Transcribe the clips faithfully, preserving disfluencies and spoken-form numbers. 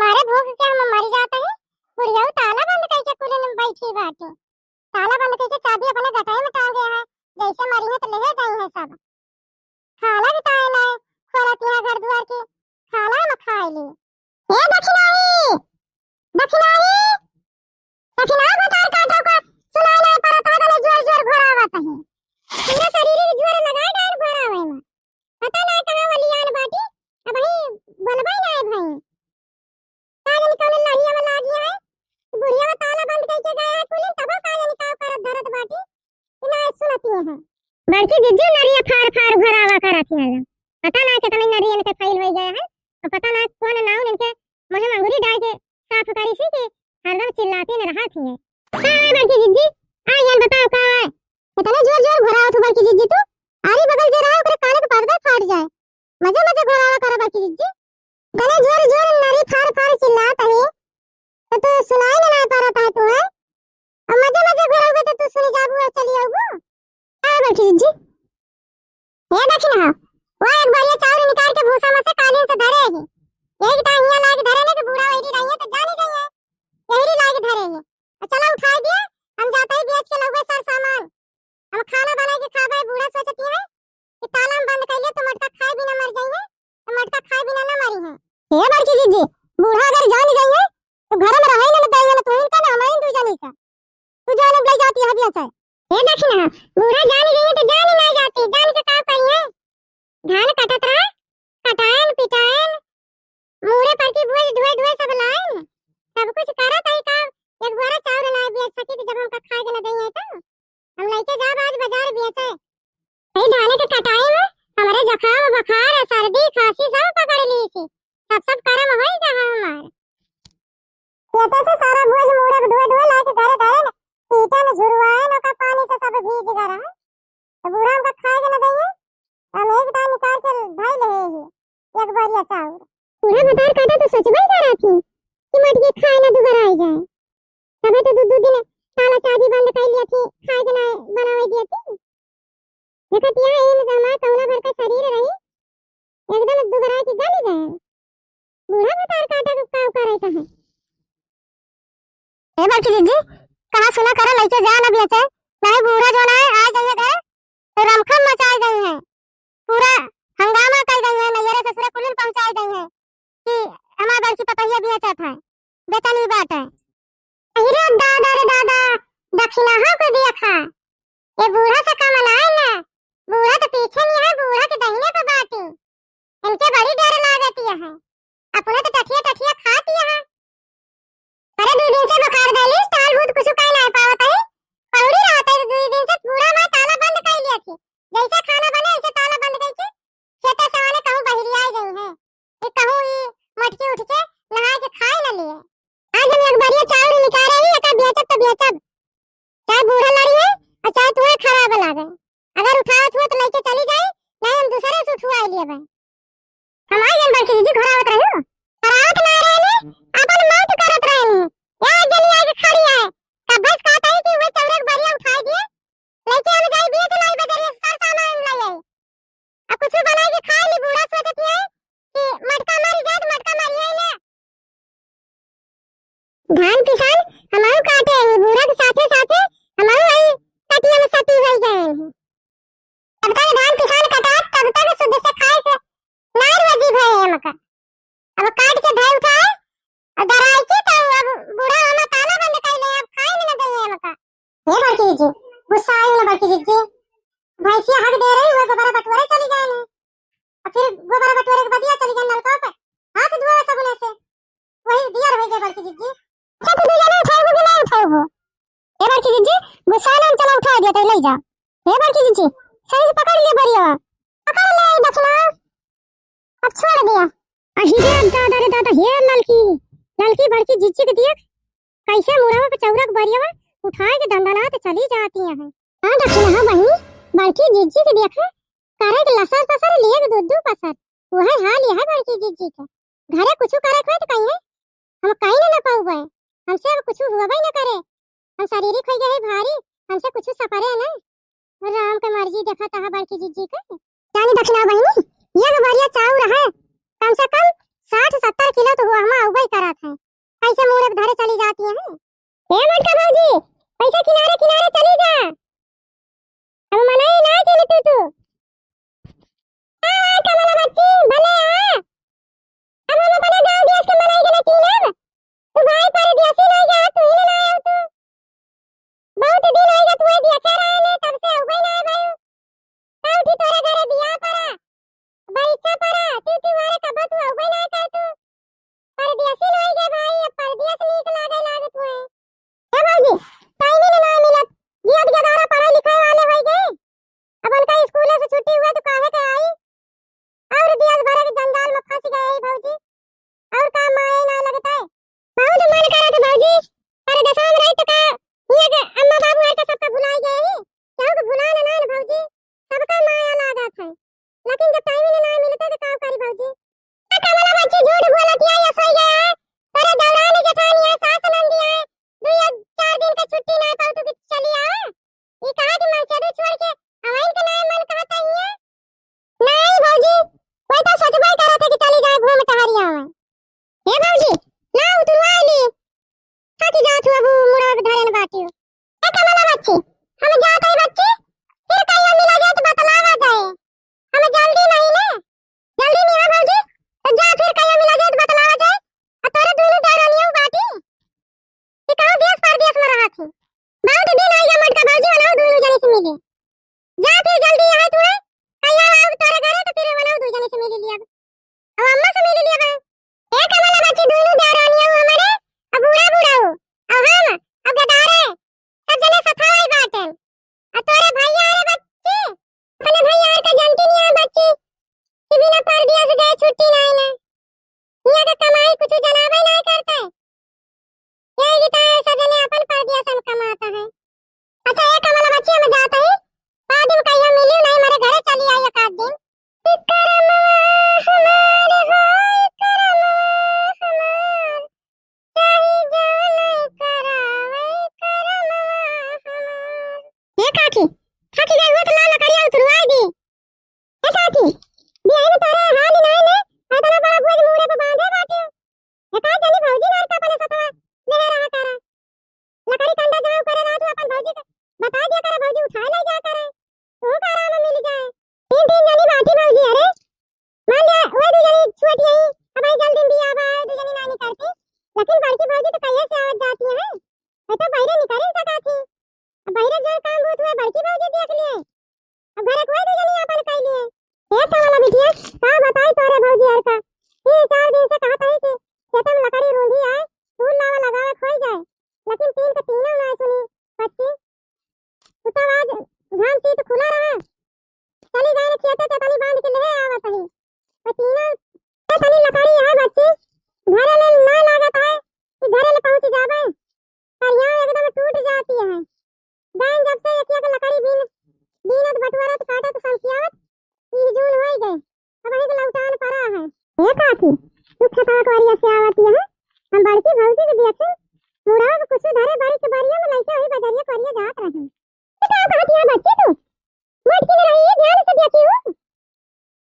मारे भूख के हम मरी जात ही। बुढ़िया ताला बंद कइके कुलिन बैठी बाटी। ताला बंद कइके चाबी अपने गटई में टांगे है। जइसे मरिहैं त लेहे जइहैं सब। खाला भी ताए नाय, खोलत यहाँ घर दुआर के, खाला हम खाए ली। ए दखिनाही, दखिनाही, दखिनाही भतार काटो का, सुनाई नाय परत है, तले जोर जोर घोरावत है। पूरा शरीर के जोर लगाए डार घोरावे में। पता नाय कहाँ वलियान बाटी, अबहीं बोलबे नाय भई। का जानी कौन लहिया में लागी है, बुढ़िया ताला बंद कइके गया है कुलिन, तबो का जानी का करत धरत बाटी, कि ना सुनती है। बड़की जिज्जी नरिया फार फार घोरावा करत है। पता ना कितने नरियन के फैल होइ गया है, और पता ना कौन नाउन इनके मुँह में अंगुरी डाल के साफ करी सी कि हरदम चिल्लाती न रहत ही है। का है बड़की जिज्जी? आ यार बताओ का है? इतने जोर जोर घोरावत हो बड़की जिज्जी तू, आरी बगल जे रहा ओकरे काने के पर्दा फाट जाए। मजे मजे घोरावा करो बड़की जिज्जी। इतने जोर जोर नरी फार फार चिल्लात है, तो तू सुनाई में ना परत है तू, हैं? अब मजे मजे घोरावे तो तू सुनी जाबू और चली आऊबू। का है बड़की जिज्जी? हे दखिनहा, वो एक बोरिया चाउर निकाल के भूसा में से कालीन से धरे ही। यही के ताहिया लाग धरे ने कि बूढ़ा वही रही है तो जानी जाइए। यही लाग धरे ही। और चला उठाई दिया, हम जाते ही बेच के लउबे सर सामान। हम खाना बनाए के खाबे, बूढ़ा सोचती है कि ताला हम बंद कर लिए तो मटका खाए बिना मर जाइए, तो मटका खाए बिना ना मरी है। हे बड़की जिज्जी, बूढ़ा अगर जान जाइए तो घर में रहे ना, बताइए ना, तू इनका ना, हमारे दू जनी का। तू जान ले जाती है बेचे। हे दखिनहा, बूढ़ा जान गई है तो जान ही ना जाती, जान के का करी है? धान कटत रहा, कटायन, पिटायन, मूड़े पर की बोझ ढोए ढोए सब लायन, सब कुछ करत है का? एक बोरा चाउर ना बेच सकी तो जब हमका खाए के ना दइए तो हम लइके जाब आज बाजार बेचे। भाई धान के कटाई में हमरे जुकाम, बुखार, सर्दी, खांसी सब पकड़ ली थी, सब सब करम होई जा हमार। खेते से सारा बोझ मूड़े ढोए ढोए लाके घरे धरे न, ईंटा में झुरवाए न, ओकर पानी से सब भीज गए रहे। तो बूढ़ा हमका खाए के न दइए, तो हम एक दान निकाल के धइ ले ही, एक बोरिया चाउर। बूढ़ा भतार काटा तो सोचबे करा थी कि मटकी खाए न दुबराई जाए। तबे तो दू दू दिन ताला चाबी बंद कर लिया थी, खाए के ना बनावे दिया थी। देखत यह इन जमा कौना भर का शरीर रही, एकदम दुबरा के गल गए। बूढ़ा भतार काटा के का करे कहे। ए बड़की जिज्जी, कहा सुना करा लइके जा ना बेचे, नहीं बूढ़ा जो ना है, आ जाइए घर, तो रमखम मचाए गई है, पूरा हंगामा कर गई है, नैहरे ससुरे कुलिन पहुंचाए गई है कि हमार बड़की पतोहिया बेचत है, बेचनी बात है। अरे दादा रे दादा, दखिनहा को देखा, ये बूढ़ा से कम नाय ना, बूढ़ा तो पीछे नहीं है, बूढ़ा के दहिने पे बाटी। इनके बड़ी डर लागती है, अपने तो टठिया टठिया खाती है। अरे दो दिन से बुखार धैली, टाल भूत कुछ कह नहीं पावत है, पौड़ी रहत है, दो दिन से बूढ़ा माँ ताला बंद कर लिया थी, जैसे खाना बने ऐसे ताला बंद करके खेते से आने कहूँ बहिरिया गई है, ये कहूँ ये मटकी उठ के नहा के खाए न लिए। आज हम एक बार ये चाउर निकाले ही, एका बेचब तो बेचब, चाहे बूढ़ा लड़ी है और चाहे तुम्हें खराब लागे। अगर उठावत हुआ तो लेके चली जाए, नहीं हम दूसरे से उठवा लिए भाई। हम आई जन बड़की जिज्जी घोरावत रहे हो, घोरावत ना रहे ने, अपन मौत करत रहे ने। या जनी आके खड़ी है, तब बस कहता है कि वो चौरक बढ़िया उठाई दिए, लेके हम जाई बीच लाई बजरिया से सर सामान लाई आई। अब कुछ बनाई के खाए ली, बूढ़ा सोचत है कि मटका मारी जाए तो मटका मारी है ना। धान पिसान हमहू काटे ही, बूढ़ा के साथे साथे हमहू वही कटिया में सती होई गए ही। जब तक धान पिसान कटात तब तक शुद्ध से खाए के नार वजी भय है हमका। अब काट के धय उठाए और दराई के तो अब बूढ़ा हमार ताला बंद कर ले, अब खाए भी ना दे हमका। हे बड़की जी, गुस्सा आई ना बड़की जी, भैंसिया हग दे रही, वो गोबरा बटोरे चली गए ने। और फिर गोबरा बटोरे के बदिया चली गए नलका पे, हाथ धोए सबने से, वही दिया रह गए बड़की जिज्जी। अच्छा, तू दू जने उठाओ कि नहीं उठाओ? ए बड़की जिज्जी, गुस्सा ना, चलो उठा दिया, तो ले जा। ए बड़की जिज्जी, सही से पकड़ ले बढ़िया, पकड़ ले, दखिना, अब छोड़ दिया। अही रे दादा रे दादा, हे ललकी, ललकी बड़की जिज्जी के दिया, कैसे मुड़वा पे चौरक बरियवा उठाए के दंदनात चली जाती हैं। हाँ दखिनहा बहिनी, बड़की जिज्जी के देखे, करे के लसर पसर, लिए के दू दू पसर। वह हाल यह बड़की जिज्जी के। घरे कुछ करे के होए तो कहिए, हम कहीं न, न पाउबे, हमसे अब कुछ हुआ न करे, हम शरीर खोई गए भारी, हमसे कुछ सपरे न। राम के मर्जी देखा तहा बड़की जिज्जी के। जानी दखिनहा बहिनी, ये जो बरिया चाउर है, कम से कम साठ सत्तर किलो तो हुआ, हम उबई करत ऐसे मूड़े धरे चली जाती हैं। ए मोटका भौजी, ऐसे किनारे किनारे चली जा। अब मनई ना चिन्हतू तू। आ, आ, कमला बच्ची, भले आ। अब हम अपने गाँव देश के मनई के ना चिन्हब। तू भाई परदेसी ना जा, तू ही ना आयो तू। बहुत दिन होइगा तू देखे रहे ने, तब से अउबे ना भाई। का उठी तोरे घरे बियाह परा, परीक्षा परा, तू त्योहारे कब तू अउबे ना कर तू। परदेसी होइगा भाई, अब परदेस नीक लागे लागत हुए। ए भौजी, टाइम ही ना मिलत। जियत गदारा पढ़ाई लिखाई वाले होई गए। अब उनका स्कूल से छुट्टी हुआ तो काहे के आई? और दियत भरे के जंजाल में फंस गए ही भौजी। और का माए ना लगता है। बहुत मन करत है भौजी, परदेसवा में रही तो का हियाँ के अम्मा बाबू आए के सबका भुलाई गए ही। केहू के भुला ना ना भौजी, सबका माया लागत है। लेकिन जब टाइम ही ना मिलता तो का करी भौजी? ए कमला बच्ची झूठ बोलत है, ये सोई गया है। तोरे देवरानी जेठानी है, सास नंदी है, दो या चार दिन का छुट्टी ना पाऊ तो कि चली आवे। ई कहा कि मनसेधू छोड़ के अवइन के ना मन कहत है हियाँ। नहीं भौजी, कोई तो सोचबे करत है कि चली जाए घूम टहरी आवे। हे भौजी, ना उतरवा ली। थकी जात हुआ बू मुड़ा के धरे न बाटी। ए कमला बच्ची, हम जात है बच्ची, फिर कहियो मिला जाए तो बतलावा जाए। हम जल्दी नहीं ने, जल्दी नहीं है भौजी, तो जा फिर कहियो मिला जाए तो बतलावा जाए। आ तोरे दोनों देवरानियों बाटी, कि कहूँ देश परदेश में रहत ही। बहुत दिन आइगा मोटका भौजी, वनहु दोनों जने से मिले। जा फिर जल्दी यहाँ तू है, कहिया आउब तोरे घरे तो फिर वनहु दू जने से मिल लिया। अब अम्मा से मिल लिया बा। ए कमला बच्ची, दोनों देवरानी हो हमारे, अब बूढ़ा बूढ़ा हो, अब हम, अब गदारे, सब जने सफाई बाटन। अब तोरे भैया रे बच्ची, अपने भैया का जानती नहीं है बच्ची, कि बिना परदेस गए छुट्टी नहीं ना। हियाँ के कमाई कुछ जनाबे नहीं करते। यही गीता है, सब जने अपन परदेसन कमाता है। अच्छा, ये कमला बच्ची, हम जाते हैं, बाद में कहियो मिली नहीं, हमारे घरे चली आई एक आध दिन। करमवा हमार हो, करमवा हमार, चाहे जाने करावे करमवा हमार। ये काकी, काकी गई हुआ तो ला लकड़िया उतरवाई दी। ए काकी, बियाह में तोरे हाल नाई ने, इतना बड़ा बोझ मूड़े पे बांधे बाटे। एका जनी भौजी मार के अपने सतवा लेहे रहा करा। लकड़ी कंडा जाओ करे रात में अपन भौजी के बता दिया करे, भौजी उठाए ले जा करे। तू का आराम मिल जाए। तीन तीन जनी बाटी भौजी, अरे। मान ले, वो दू जनी छोटी है, अब आई जल्दी बियाह बा, दू जनी नानी करती। लेकिन बड़की भौजी तो कहिए से आवत जाती है। वो तो बहिरे निकल ही सका थी। अब बहिरे जो काम भूत हुए, बड़की भौजी देख लिए। अब घरे कोई दू जनी आपन कई लिए। ए कमला बिटिया, का बताई तोरे भौजी हर का? तीन चार दिन से कहत हई कि खेत में लकड़ी रूंधी आए, फूल लावा लगावे खोई जाए, लेकिन तीन के तीनों ना सुनी बच्ची। तू तो आज घाम सीत खुला रहा, चली गए खेते से तनी बांध के ले आवत हई। तो तीनों ए तनी लकड़ी है बच्ची, घरे ले ना लागत है कि घरे ले पहुंच जाबे। करिया एकदम टूट जाती है। गायन जब से एक एक लकड़ी बीन, बीनत बटुअरत काटत संखियावत, ई जून होई गए। अब एक लौटान पड़ा है। हे काकी, तू खेतवा करिया से आवती है? हम बड़की भौजी के देखे, मुड़वा में कुछ धरे बड़ी के बरिया में लइके वही बजरिया करिया जात रही। ये का कहती है बच्ची तू? मोटकी में रही, ध्यान से देखी हूँ।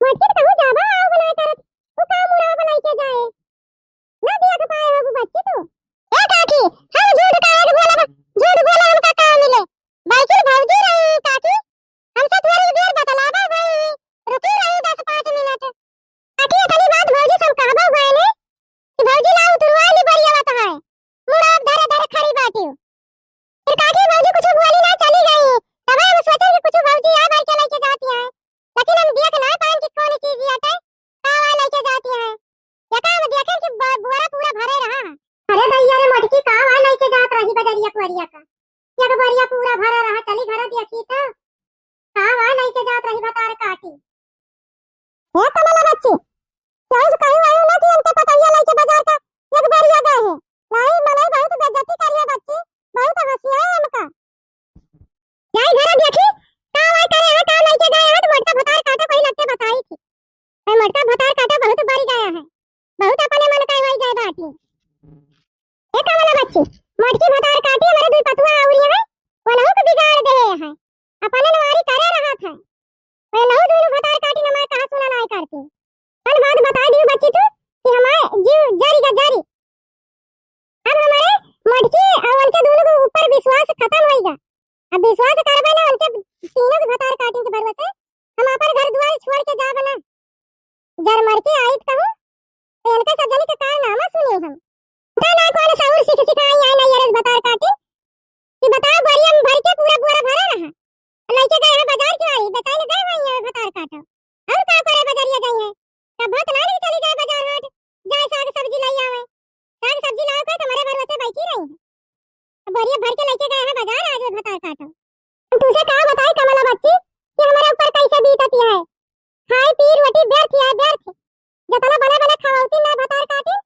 मोटकी तो कहूँ जाबा आओ बनाए करत, वो का मुड़वा बनाई के जाए? ना देख पाए हो बच्ची तू। ए काकी, हम झूठ काहे के बोलब? झूठ बोले हमका का मिले? बल्कि भौजी रही काकी, हमसे थोड़ी देर बतलावा हुई, रुकी रही दस पाँच मिनट। काकी, इतनी बात भौजी सब कहबो हुए ने कि भौजी ला उतरवा ली बरिया तो है। मुड़ा धरे धरे खड़ी बाटी। फिर काकी भौजी कुछ बोली ना चली गई। तब हम सोचे कि कुछ भौजी आ भर के लेके जाती है, लेकिन हम देख ना पाएन कि कौन चीज ये आटे, का वा लेके जाती है। या का हम देखें कि ब-, बोरा पूरा भरे रहा है। अरे भैया रे मोटकी, का वा लेके जात रही बजरिया कुआरिया का? एक बरिया पूरा भरा रहा, चली घर देखी तो का वा लेके जात रही बतार काटी। हे कमला बच्ची, केहू से कहीं आयु ना कि हमके पतोहिया लेके बाजार का एक बरिया गए हैं। नहीं, मनई बहुत बेइज्जती करी है बच्ची, बहुत हंसी है हमका। जाई घर देखी, का वाई करे है, का लेके गए है, तो मोटका भतार काटो कोई लगते बताई थी। भाई मोटका भतार काटो बहुत बढ़ गया है, बहुत अपने मन का होई गए बाटी। ए कमला बच्ची, मोटकी भतार काटी हमारे दुई पतुआ आउरी है, वनहु के बिगाड़ दे है। अपने नवारी करे रहत है। वनहु दोनों भतार काटी न मैं कहा सुना ना करती। कल बात बता दियो बच्ची तू कि हमारे जीव जरी का जरी। अब बोरिया भर के लेके गए हैं बाजार, आज भतार काटो। हम तुझे का बताई कमला बच्ची कि हमारे ऊपर कैसे बीतती है। खाई पी रोटी व्यर्थ है, व्यर्थ। जतना बने बने खवाउती ना भतार काटी,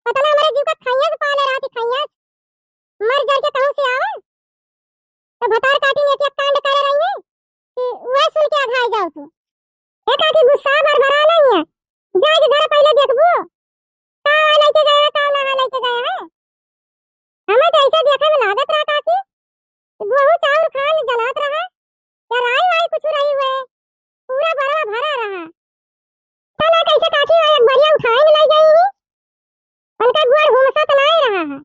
पता ना हमारे जीव का खैया से पाले रहती, खैया से। मर जर के कहूँ से आवे, तो भतार काटी ने एक एक कांड करे रही है कि वह सुन के अघाई जाओ तू। ए काकी, गुस्सा भर भरा नहीं है, जाए के घर पहले देखबू, का लेके गए हैं, का ना लेके गए हैं। हमें तो ऐसे देखे में लागत रहा काकी, कि गोहूँ चाउर खान जलात रहा, या राई वाई कुछ रही हुए, पूरा बरवा भरा रहा। पता ना कैसे काकी हुआ एक बरिया उठाए में लग गई ही। उनका गोड़ हुमसत नाई रहा है।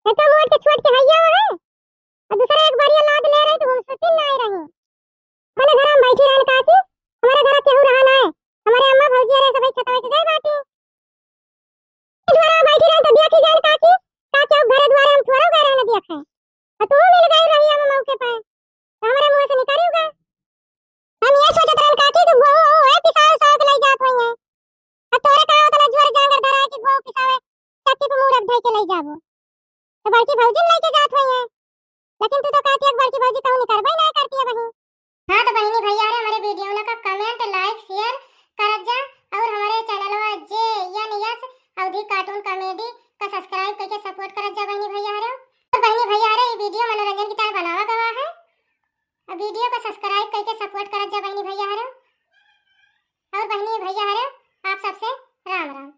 एक तो मोट के छोट के हइया है, और दूसरा एक बरिया लाद ले रही तो हुमसती नाई रही। अपने घर में बैठी रहन काकी, हमारे घर केहू रहा ना है। हमारे अम्मा भौजी अरे सबै खेतवा के गए बाटी। घर में बैठी रहन तो देखी गए काकी, का केहू घरे दुआरे हम थोड़ा गए रहन देखे। और तू मिल गई रही हम मौके पे, तो हमारे मुंह से निकल गए। हम ये सोचत रहन काकी कि गोहूँ वहू है पिसाव उसाव के लई जात होई है। अब तोरे का होत ना झोर जांगर धरा कि गोहूँ पिसावे चक्की पे मूड़ धई के लई जाबो। तो बड़की भौजी लेके जात होई है। लेकिन तू तो कहती है कि बड़की भौजी कहूँ निकरबे ना करती है बहिन। हाँ तो बहिनी भैया रे, हमारे वीडियो ना का comment, like, share करत जा और हमारे चैनलवा जे एन एस अवधी cartoon comedy का subscribe करके support करत जा बहिनी भैया रे। तो बहिनी भैया रे, ये वीडियो मनोरंजन की तरह बनावा गवा है। अब वीडियो को subscribe करके support करत जा बहिनी भैया हरे। और बहिनी भैया हरे, आप सबसे राम राम।